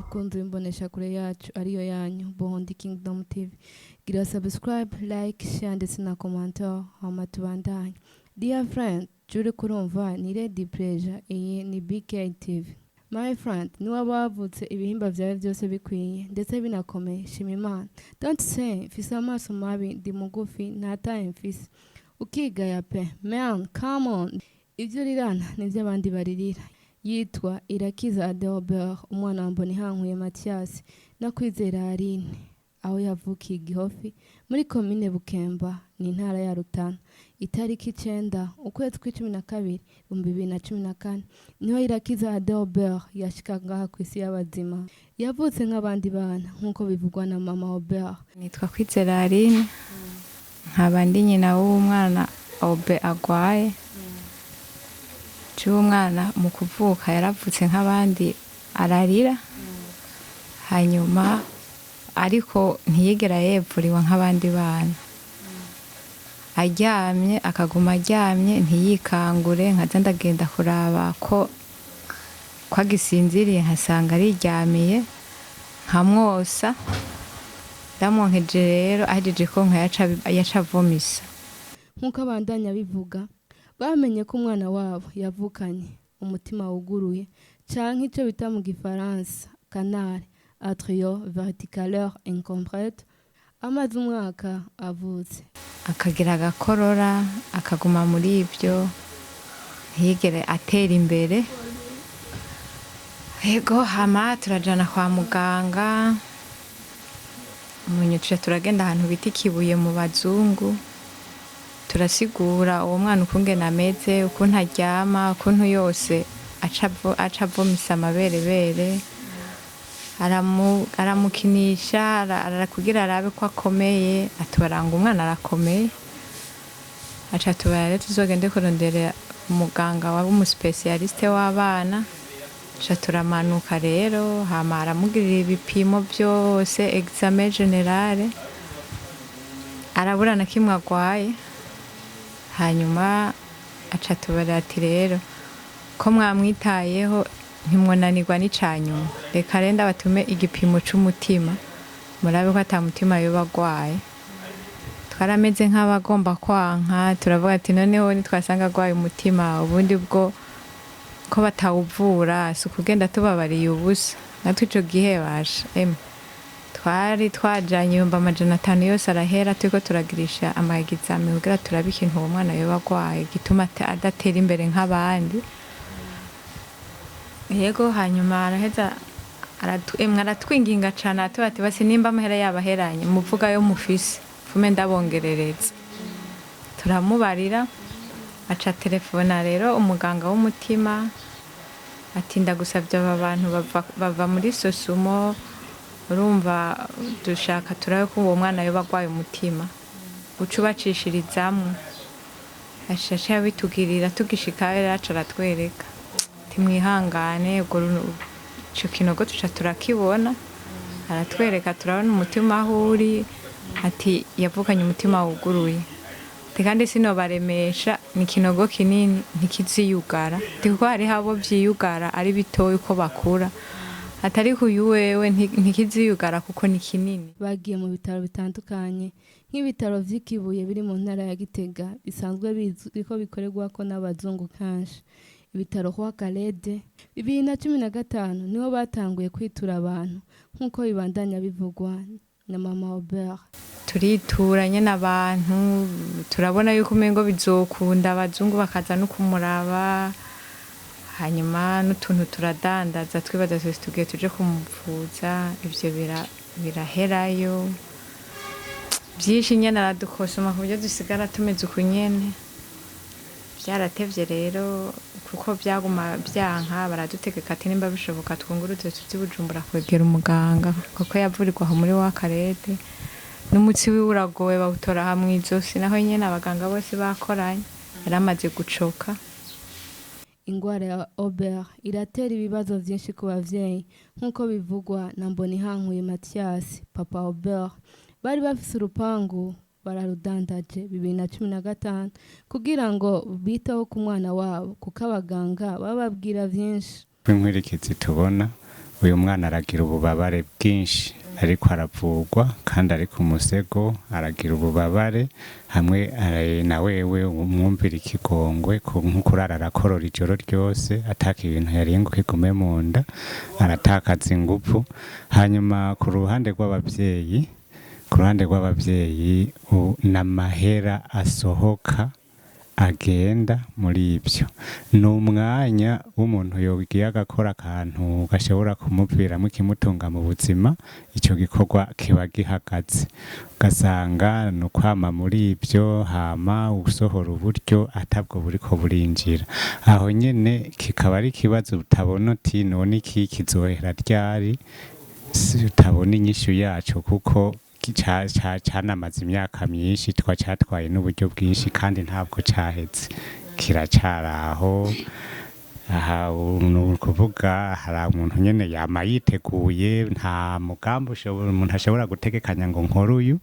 Bakunzi b'imboneshakure yacu ariyo yanyu Burundi Kingdom TV, gira subscribe, like, share ndetse na commentaire, hama tubandanye. Dear friend, juri kurumva ni Lady Pleasure, iyi ni BK TV. My friend, niwaba wavutse ibihimba vyawe vyose bikwiye ndetse binakomeye, shima Imana. Don't say mfise amaso mabi, ndi mugufi, nta taille mfise, ukigaya pe. Man, come on, ibyo urirana nibyo abandi baririra. Yitwa Irakiza Adelbert, umwana wa Mbonihankuye Mathias na Kwizera Aline, aho yavukiye Igihofi muri komine Bukemba, ni intara ya Rutana. Itariki 9 ukwezi kw'icumi na kabiri 2014 niho Irakiza Adelbert yashika ngaha ku isi y'abazima. Yavutse nk'abandi bana, nk'uko bivugwa na mama Albert. Nitwa Kwizera Aline, nkaba ndi nyina w'umwana Obe agwaye. Jewe umwana mu kuvuka yaravutse nk'abandi, ararira, hanyuma ariko ntiyigera yevuriwa nk'abandi bana. Aryamye akaguma aryamye, ntiyikangure. Nkaza ndagenda kuraba ko agisinziriye, nkasanga ariryamiye, nkamwosa. Ndamwonkeje rero, ahejeje konka yaca avomisa. Nk'uko abandanya bivuga, bamenye ko umwana wabo yavukanye umutima wuguruye, canke ico bita mu gifaransa canal atrio-ventriculaire incomplète, amaze umwaka avutse. Akagira agakorora, akaguma muri ibyo, ntiyigere atera imbere. Yego, hama turajana kwa muganga. Munyuca turagenda ahantu bita Ikibuye mu bazungu, turasigura uwo mwana ukungene ameze, ukuntu aryama, ukuntu yose aca avomisa amaberebere. Aramukinisha kugira arabe ko akomeye. Atubaranga umwana arakomeye. Aca tubara rero tuzogende kurondera umuganga waba umu spécialiste w'abana. Aca turamanuka rero, hama aramugirira ibipimo byose, examen général, arabura na kimwe agwaye. Hanyuma aca tubara ati: "Rero ko mwamwitayeho, ntimwonanirwa n'icanyuma, reka rero ndabatume igipimo c'umutima, murabe ko ata mutima yoba agwaye." Twarameze nk'abagomba kwanka, turavuga ati: "Noneho nitwasanga agwaye umutima, ubundi bwo ko batawuvura, si ukugenda tubabariye ubusa?" Natwe ico gihe basha emwe twari twajanye 500,000 yose arahera, turiko turagirisha ama examens kugira turabe ikintu uwo mwana yoba agwaye gituma adatera imbere nk'abandi. Yego, hanyuma araheza emwe aratwinginga cane, aratuba ati: "Basi nimba amahera yabaheranye, muvuga yo mufise, fume ndabongerereza." Turamubarira, aca telefona rero umuganga w'umutima ati: "Ndagusabye, aba bantu bava muri Sosumo, urumva dushaka turabe ko uwo mwana yoba agwaye umutima, uca ubacishirizamwo." Aca abitugirira. Tugishikayo rero, aca aratwereka ati: "Mwihangane." Ubwo ico kinogo tuca turakibona. Aratwereka, turabona umutima aho uri. Ati: "Yavukanye umutima wuguruye." Ati: "Kandi sinobaremesha, ni ikinogo kinini, ntikiziyugara." Ati: "Kuko hariho abo vyiyugara ari bitoyi uko bakura." Ati: "Ariko uyu wewe ntikiziyugara kuko ni kinini." Bagiye mu bitaro bitandukanye, nk'ibitaro vy'Ikibuye biri mu ntara ya Gitega, bisanzwe bizwi ko bikorerwako n'abazungu kenshi, ibitaro kwa Karede. 2015 niho batanguye kwitura abantu, nk'uko bibandanya bivugwa na mama Albert. Turitura nyene abantu, turabona yuko umengo bizokunda, abazungu bakaza no kumuraba. Hanyuma n'utuntu turadandaza, twibaza tuti tugiye tuje kumuvuza, ivyo biraherayo vyinshi nyene. Aradukosoma ku buryo dusigara tumeze uku nyene. Vyaratevye rero kuko vyaguma vyanka. Baradutegeka ati nimba bishoboka twunguruze tuze i Bujumbura kwegera umuganga, kuko yavurirwa aho muri wa Karede, n'umutsi wiwe uragowe, bawutora aha mw'izosi. Naho nyene abaganga bose bakoranye, yaramaze gucoka. Ingwara ya Obert iratera ibibazo vyinshi ku bavyeyi, nk'uko bivugwa na Mbonihankuye Mathias, papa Obert. Bari bafise urupangu, bararudandaje 2015 kugira ngo biteho ku mwana wabo, kuko abaganga bababwira vyinshi. Inkurikizi tubona Uyu mwana aragira ububabare bwinshi ariko aravugwa, kandi ari ku musego aragira ububabare hamwe na wewe umwumvira ikigongwe nko kurara arakorora ijoro ryose, ataka ibintu yariye ngo kigume mu nda, aratakaza ingufu. Hanyuma ku ruhande rw'abavyeyi n'amahera asohoka agenda muri ibyo, ni umwanya w'umuntu yogiye agakora akantu gashobora kumuviramo ikimutunga mu buzima. Icyo gikorwa kiba gihagaze, ugasanga ni ukwama muri ibyo, hama usohora uburyo atabwo buriko burinjira. Aho nyene kikaba ari ikibazo utabona uti none iki kizohera ryari? Utabona inyishu yaco, kuko canamaze imyaka myinshi, catwaye n'uburyo bwinshi, kandi ntabwo caheze, kiracara aho. Aha ni ukuvuga hari umuntu nyene yama yiteguye, nta mugambi umuntu ashobora gutegekanya ngo nkore uyu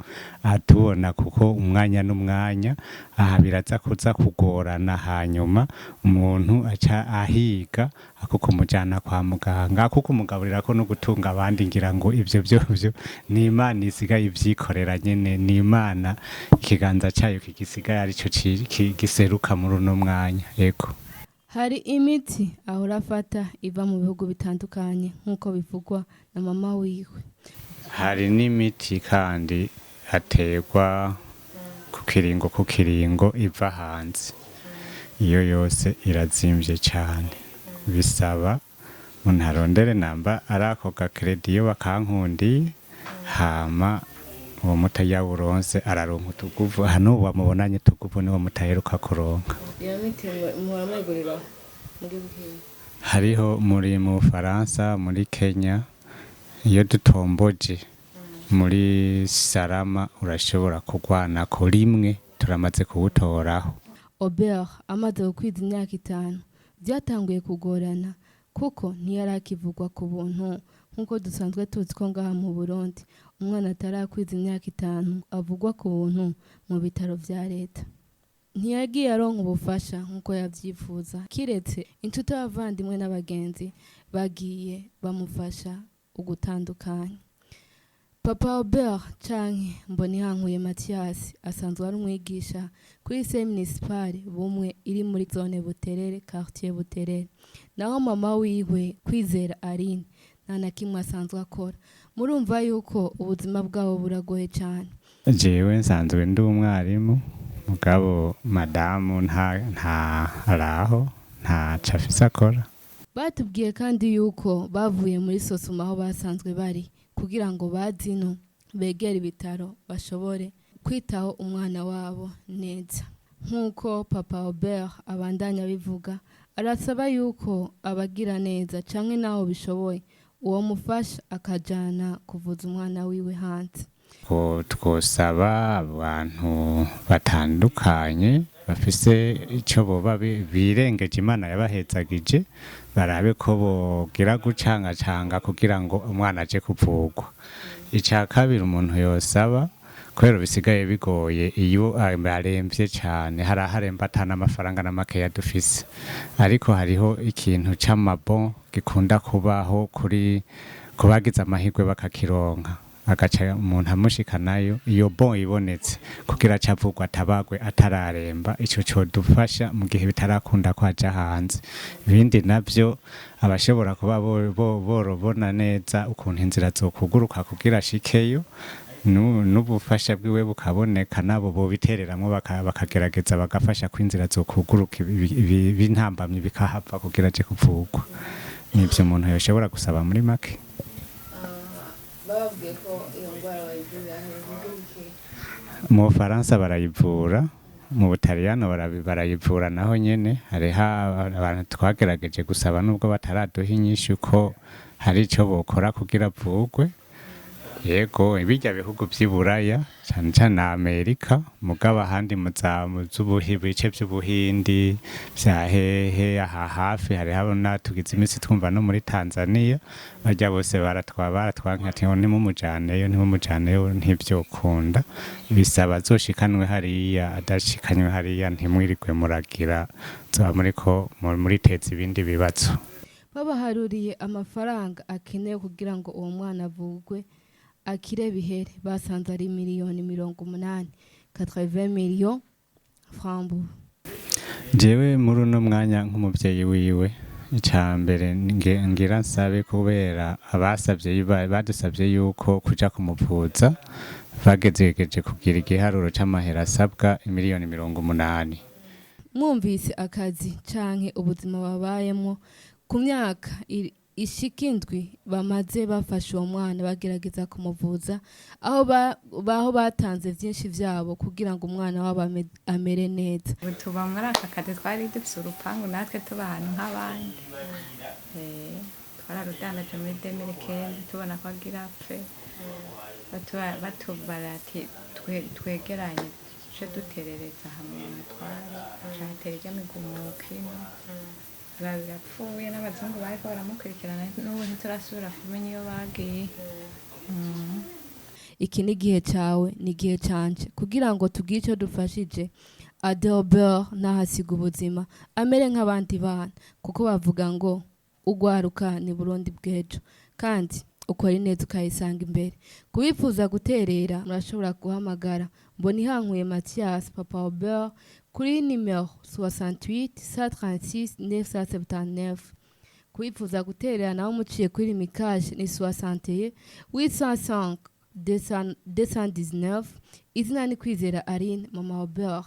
atubona, kuko umwanya n'umwanya aha biraza kuza kugorana. Hanyuma umuntu aca ahiga ako kumujana kwa muganga, ako kumugaburira, ko no gutunga abandi. Ngira ngo ivyo vyovyo ni Imana isigaye ivyikorera nyene, ni Imana ikiganza cayo kigisigaye arico giseruka muri uno mwanya, yego. Hari imiti ahora afata iva mu bihugu bitandukanye, nk'uko bivugwa na mama wiwe. Hari n'imiti kandi aterwa ku kiringo iva hanze. Iyo yose irazimvye cane, bisaba umuntu arondere namba ari ako gacrédit iyo bakankundiye, hama uwo muti yawuronse araronka utuguvu. Aha n'ubu bamubonanye utuguvu, niwo mutaheruka kuronka. Iyo miti muhora mwigurira mu gihugu kiwe? Hariho muri mu Bufaransa, muri Kenya. Iyo dutomboje muri Salama urashobora kurwanako rimwe, turamaze kuwutoraho. Obert amaze gukwiza imyaka 5 byatanguye kugorana, kuko ntiyari akivugwa ku buntu, nk'uko dusanzwe tuzi ko ngaha mu Burundi umwana atarakwiza imyaka 5 avugwa ku buntu mu bitaro vya leta. Ntiyagiye aronka ubufasha nk'uko yavyifuza, kiretse inshuti, abavandimwe n'abagenzi bagiye bamufasha ugutandukanya. Papa Obert canke Mbonihankuye Mathias asanzwe ari umwigisha kuri lycée municipal Bumwe iri muri zone Buterere, quartier Buterere. Naho mama wiwe Kwizera Aline nta na kimwe asanzwe akora. Murumva yuko ubuzima bwabo buragoye cane. Jewe nsanzwe ndi umwarimu, mugabo madamu nta araho, ntaco afise akora. Batubwiye kandi yuko bavuye muri Sosuma aho basanzwe bari kugira ngo bazino begere ibitaro bashobore kwitaho umwana wabo neza. Nk'uko Papa Obert abandanya abivuga, arasaba yuko abagira neza canke naho bishoboye uwo mufasha akajana kuvuza umwana wiwe hanze. Ko twosaba abantu batandukanye bafise ico boba birengeje Imana yabahezagije, barabe ko bogira gucangacanga kugira ngo umwana aje kuvugwa. Ica kabiri umuntu yosaba, kubera bisigaye bigoye iyo aremvye cane, hari aharemba ata n'amafaranga na makeya dufise, ariko hariho ikintu c'amabon gikunda kubaho kuri kubagize amahirwe bakakironka, agaca umuntu amushikanayo. Iyo bon ibonetse kugira ace avugwa, atabagwe atararemba, ico codufasha mu gihe bitarakunda ko aja hanze. Ibindi navyo, abashobora kuba borobona neza ukuntu inzira zokuguruka kugira ashikeyo, n'ubufasha bwiwe bukaboneka, nabo bobitereramwo bakagerageza bagafasha ko inzira zokuguruka, ibintambamyi bikahava kugira aje kuvugwa. Nivyo umuntu yoshobora gusaba muri make. Bababwiye ko iyo ndwara bayivurira hehe? Mu Bufaransa barayivura, mu Butaliyano barayivura naho nyene. Hariho abantu twagerageje gusaba, nubwo bataraduha inyishu, ko hari ico bokora kugira avugwe. Yego, birya bihugu vy'i Buraya, cane cane Amerika, mugabo ahandi mu za mu z'ubuhi bice vy'Ubuhindi vya hehe aha hafi, hariho tugize imisi twumva no muri Tanzania. Barya bose baratwanka ati ntimumujaneyo, ntimumujaneyo, ntivyokunda, bisaba azoshikanwe hariya. Adashikanywe hariya ntimwirirwe muragira, zoba muriko muriteza ibindi bibazo. Babaharuriye amafaranga akenewe kugira ngo uwo mwana avugwe akire bihere, basanze ari miliyoni 80, 80 millions francs. Jewe muri uno mwanya nk'umuvyeyi wiwe, icya mbere ngira nsabe, kubera abasabye badusabye yuko kuja kumuvuza, bagezegeje kugira igiharuro c'amahera asabwa, imiliyoni 80. Mwumvise akazi canke ubuzima babayemwo ku myaka ishika 7 bamaze bafashe uwo mwana, bagerageza kumuvuza, aho baho batanze vyinshi vyabo kugira ngo umwana wabo amere neza. Ubu tuba muri aka kazi. Twari dufise urupangu natwe, tuba ahantu nk'abandi. Twararudandaje muri 2015, tubona ko agira apfe. Batubara ati twegeranye duce duterereza hamwe mutware, aca hatera irya migumuko ino, biba birapfuye. N'abazungu bariko baramukurikirana, n'ubu ntiturasubira kumenya iyo bagiye. Iki ni igihe cyawe, ni igihe canje kugira ngo tugire icyo dufashije Adelbert ntahasiga ubuzima, amere nk'abandi bana, kuko bavuga ngo ugwaruka ni Burundi bw'ejo, kandi ukora ineza ukayisanga imbere. Kubifuza guterera, murashobora guhamagara Mbonihankuye Mathias, papa Albert, kuri nimero 68 136 979. Kubifuza guterera nawe muciye kuri Lumicash ni 61 805 219, izina ni Kwizera Aline, mama Albert.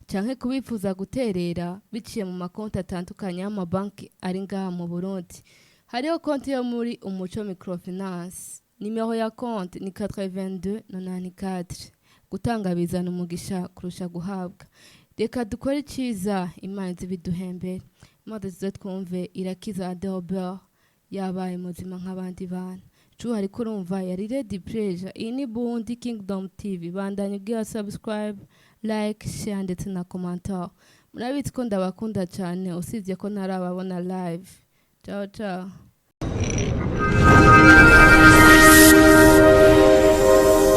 Canke kubifuza guterera biciye mu makonti atandukanye y'amabanki ari ngaha mu Burundi, hariho konti yo muri Umuco Microfinance, nimero ya konti ni 82 94. Gutanga bizana umugisha kurusha guhabwa. Reka dukore iciza, Imana izibiduhembere, maze tuze twumve Irakiza Adelbert yabaye muzima nk'abandi bana. Cu hariko urumva yari Lady Pleasure. Iyi ni Burundi Kingdom TV. Bandanye ubwira subscribe, like, share ndetse na commentaire. Murabizi ko ndabakunda cyane, usibye ko ntarababona live. Ciao ciao.